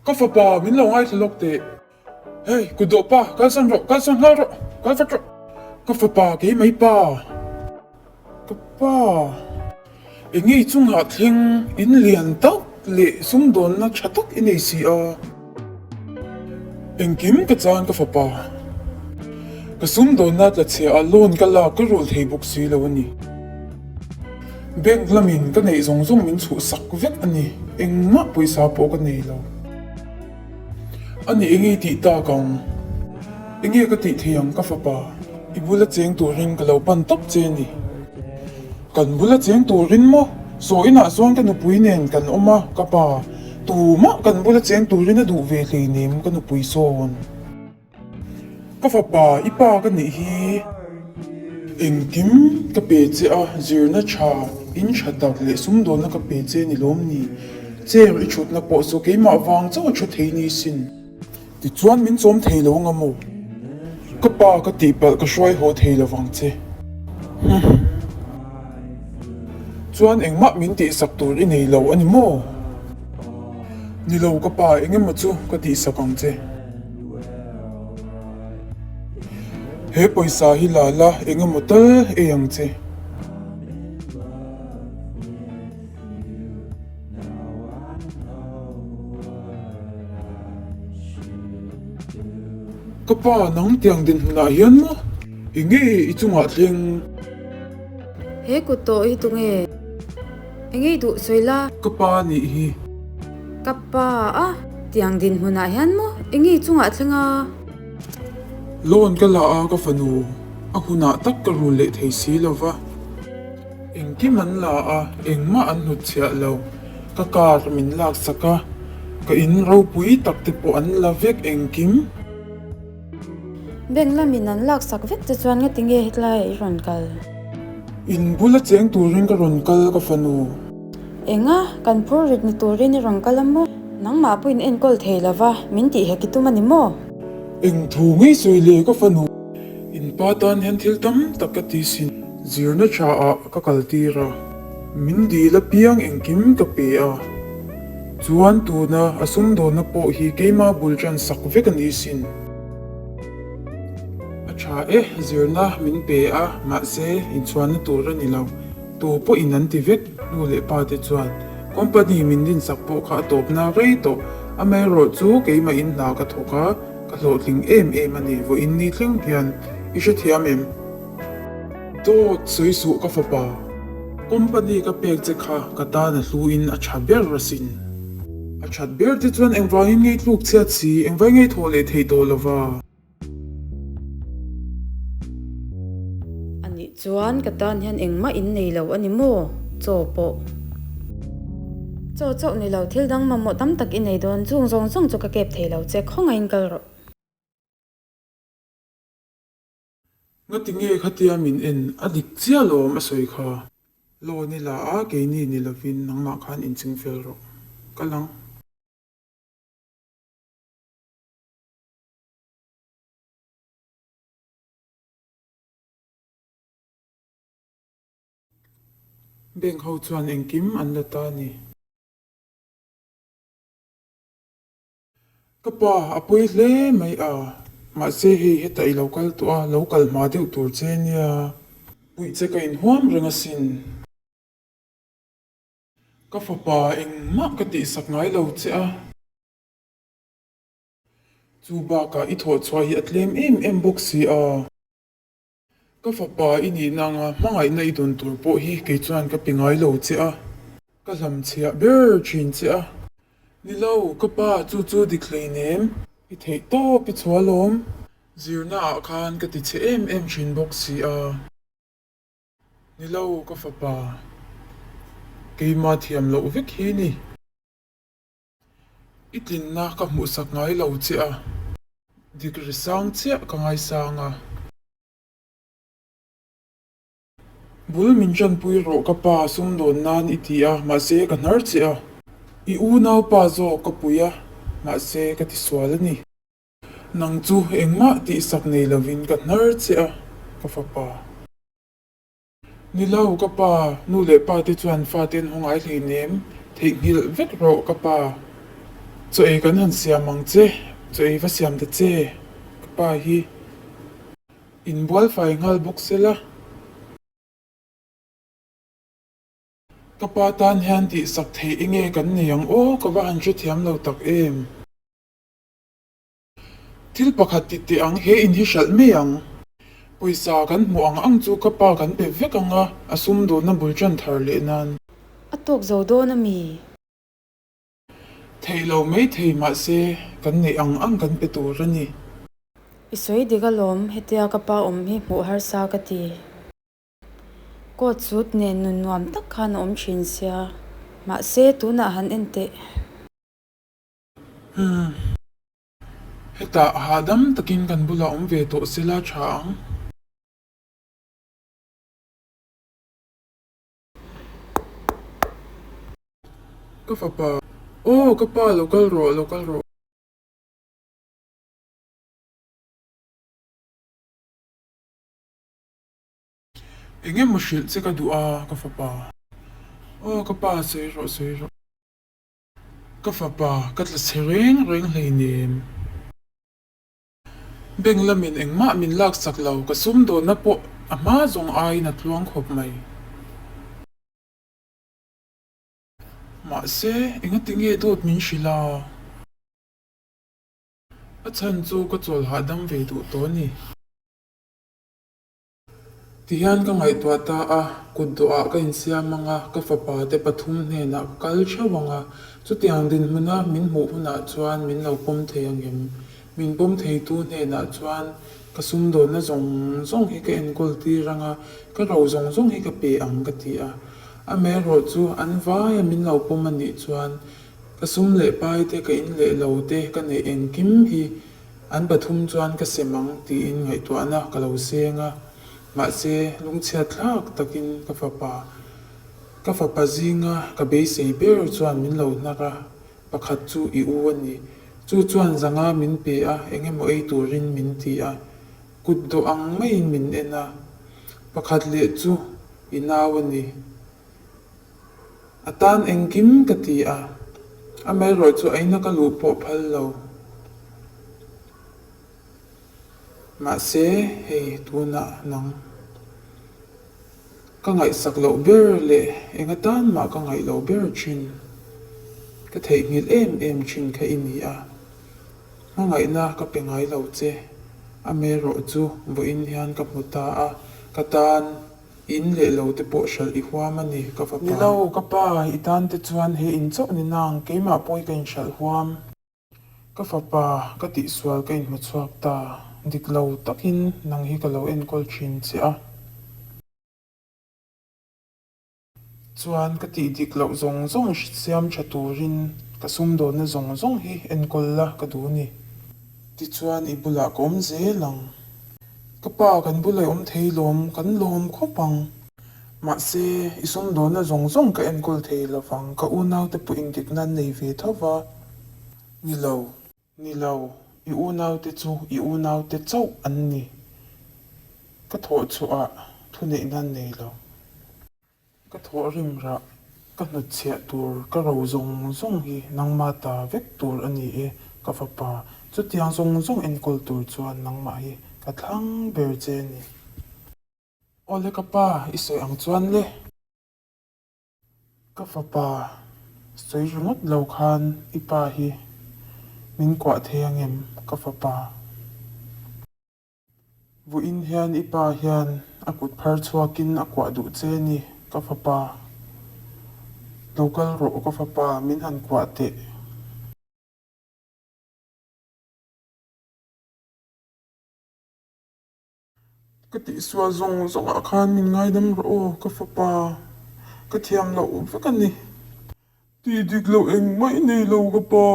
Ka fapa, min lo ngaithla lawk teh. Hey, kut dawh pa, kalsan rawh, kalsan nghal rawh, kal vat rawh. Ka fapa, kei mai pa. Ka pa, eng nge i chungah thleng in lian tak leh sumdawnna tha tak i nei si a? Engkim ka chan ka fapa. Ka sumdawnna tla chhia a loan ka lak ka rul thei bawk si lo a ni. Bank lamin ka neih zawng zawng min chhuhsak vek a ni, engmah pawisa pawh ka nei lo. A ni enge i tih tak ang? Enge ka tih thei ang ka fapa? I bula cheng turin ka lo pan tawp che ni. Kan bula cheng turin maw? Saw inah chuan ka nupui nen kan awm a, ka pa. Tumah kan bula cheng turin a duh ve hleinem ka nupui sawn. Ka fapa, i pa ka nih hi. Engkim ka pe che a, zirna tha, in tha tak leh sumdawnna ka pe che ni lawm ni? Chair i thutna pawh chu keimah vang chauh a thu thei ni sin. Tichuan min chawm thei lo anga maw? Ka pa ka tihpalh ka hruai haw thei lo vang che. Humm. Chuan engmah min tihsak tur i nei lo a ni maw? Ni lo ka pa, engemaw chu ka tihsak ang che. He pawisa hi la la engemaw tal ei ang che. Ka pa nang tiang dinhmunah hian maw enge i chungah thleng? He kut tawh hi tunge? Enge i duh sawi la? Ka pa nih hi. Ka pa a, tiang dinhmunah hian maw enge i chungah thleng a? Loan ka la a ka fanu, a hunah tak ka rul leh thei si lo va. Engkim an la a, engmah an hnut chhiah lo. Ka car min lak sak a, ka in ropui tak te pawh an la vek engkim. Bank lamin an lak sak vek che chuan ngati nge hetlaiah i rawn kal? In bula cheng turin ka rawn kal ka fanu. Enga, kan phur rit ni turin i rawn kal a maw? Nangmah pawhin enkawl thei lova min tih hek i tum a ni maw? Eng thu ngei sawi le ka fanu. In pa tan hian thil tam tak ka ti sin. Zirna tha ah ka kal tir a, min dil apiang engkim ka pe a. Chuan tuna a sumdawnna pawh hi keima bul tan sak vek a ni sin. A tha e, zirna min pe a, mahse inchhuanna tur a ni lo. Tu pawhin an ti vek, nu leh pa te chuan. Company min dinsak pawh kha a tawpna rei tawh. Amaherawhchu keimah in hna ka thawk a, ka hlawhtling em em a ni, vawiin ni thleng hian i hrethiam em? Dawt sawi suh ka fapa, company ka pek che kha ka tan a hlu in a tha ber asin. A that ber te chuan engvangin ngei tluk chhiat si, engvai ngei thawh leh theih tawh lova. A nih chuan ka tan hian engmah in nei lo a ni maw? Chaw pawh. Chaw chauh ni lo, thil dang mamawh tam tak i nei dawn, chung zawng zawng chu ka kep thei lo che, khawngaihin kal rawh. Ngati nge khatia min en a dik chiah lawm a sawi kha. Loan i la a, keini ni lovin nangmah khan inching fel rawh. Kal ang. Bank ho chuan engkim an la ta a ni. Ka pa, a pawi hle mai a, mahse hei hetah i lo kal tawh a, lo kal hma deuh tur che nia. Puih che ka inhuam reng asin. Ka fapa, engmah ka tihsak ngai lo che a. Chu bakah i thawhchhuah hi a tlem em em bawk si a. Ka fapa i nihna anga hmangaihna i dawn tur pawh hi kei chuan ka pe ngai lo che a, ka hlamchhiah ber thin che a. Ni lo, ka pa chu chu dik hleinem, i theih tawp i chhuah alawm. Zirna ah khan ka ti che em em thin bawk si a. Ni lo, ka fapa, keima thiam loh vek hi ni. I tlinna ka hmuhsak ngai lo che a. Dik ri sang chiah ka ngaisang a. Bul min tanpui rawh ka pa sumdawn nan i ti a, mahse ka hnar che a. I unaupa zawk ka pui a, mahse ka tisual a ni. Nang chu engmah tihsak nei lovin ka hnar che a, ka fapa. Ni lo, ka pa, nu leh pa te chuan fate an haw ngai hleinem, theihnghilh vek rawh ka pa. Chaw ei kan han siam ang che, chaw ei va siam ta che, ka pa hi inbual fai nghal bawk se la. Ka pa tan hian tihsak theih enge kan nei ang aw, ka va han hrethiam lo tak em. Thil pakhat ti teh ang, he in hi hralh mai ang. Pawisa kan hmuh ang ang chu ka pa kan pe vek ang a, a sumdawnna bul tan thar leh nan. A tawk zo dawn a mi? Theih lo mai thei mahse kan neih ang ang kan pe tur a ni. I sawi dik alawm, hetia ka pa awm hi hmuh harsa ka ti. Coat suit nen nun nuam tak khan a awm thin sia, mahse tunah han en teh. Umm. Hetah hahdam takin kan bulah awm ve tawh sela tha ang. Ka fapa. Aw ka pa lo kal rawh lo kal rawh. Eng emaw hrilh che ka duh a ka fapa. Aw ka pa sawi rawh sawi rawh. Ka fapa, ka tla chhe reng reng hleinem. Bank lamin engmah min laksak lo, ka sumdawnna pawh a hma zawng aiin a tluang khawp mai. Mahse, engati nge dawt min hrilh a? A chhan chu ka chawl hahdam ve duh tawh a ni. Tihian ka ngaihtuah ta a, kut dawhah ka insiam ang a, ka fapa te pathum hnenah ka kal theuh ang a, chutiang dinhmuna min hmuh hunah chuan min lo pawm thei ang em? Min pawm theitu hnenah chuan ka sumdawnna zawng zawng hi ka enkawl tir ang a, ka ro zawng zawng hi ka pe ang ka ti a. Amaherawh chu an vaia min lo pawm a nih chuan ka sum leh pai te, ka in leh lo te, ka neih engkim hi An pathum chuan ka sem ang tiin ngaihtuahna ka lo seng a, mahse lungchhiat thlak takin ka fapa, ka fapa zinga ka beisei ber chuan min lo hnar a, pakhat chu i u a ni. Chu chuan zanga min pe a, eng emaw ei turin min ti a, kut dawh ang maiin min en a, pakhat leh chu i nau a ni. A tan engkim ka ti a, amaherawh chu a ina ka luh pawh phal lo. Mahse, hei tunah nang ka ngaihsak loh ber leh eng atan mah ka ngaih loh ber thin, ka theihnghilh em em thin kha i ni a, hmangaihna ka pe ngai lo che, amaherawh chu vawiin hian ka hmu ta a, ka tan. In leh lo te pawh hralh i huam a ni, ka fapa. Ni lo, ka pa, i tan te chuan he in chauh ni nang, keimah pawh i ka inhralh huam. Ka fapa, ka tihsual ka inhmu chhuak ta, dik lo takin nang hi ka lo enkawl thin che a. Chuan ka tih dik loh zawng zawng siam tha turin ka sumdawnna zawng zawng hi enkawl la ka duh ni. Tichuan i bulah ka awm zel ang. Ka pa kan bula i awm thei lawm, kan lawm khawp ang. Mahse, i sumdawnna zawng zawng ka enkawl thei lovang, ka unaute pawh indikna an nei ve tho va. Ni lo. Ni lo, i unaute chu i unaute chauh an ni. Ka thawh chhuah thuneihna an nei lo. Ka thawhrim rah, ka hnutchhiah tur, ka ro zawng zawng hi nangmah ta vek tur a ni e, ka fapa. Chutiang zawng zawng enkawl tur chuan nangmah hi ka thlang ber che a ni. Awle ka pa, i sawi ang chuan le. Ka fapa, sawi ringawt lo khan i pa hi min kuah thei angem, ka fapa? Vawiin hian i pa hian a kut phar chhuakin a kuah duh che ni, ka fapa. Lo kal rawh ka fapa, min han kuah teh. Ka tihsual zawng zawngah khan min ngaidam rawh aw, ka fapa. Ka thiam loh vek a ni. Tih dik loh engmah i nei lo ka pa.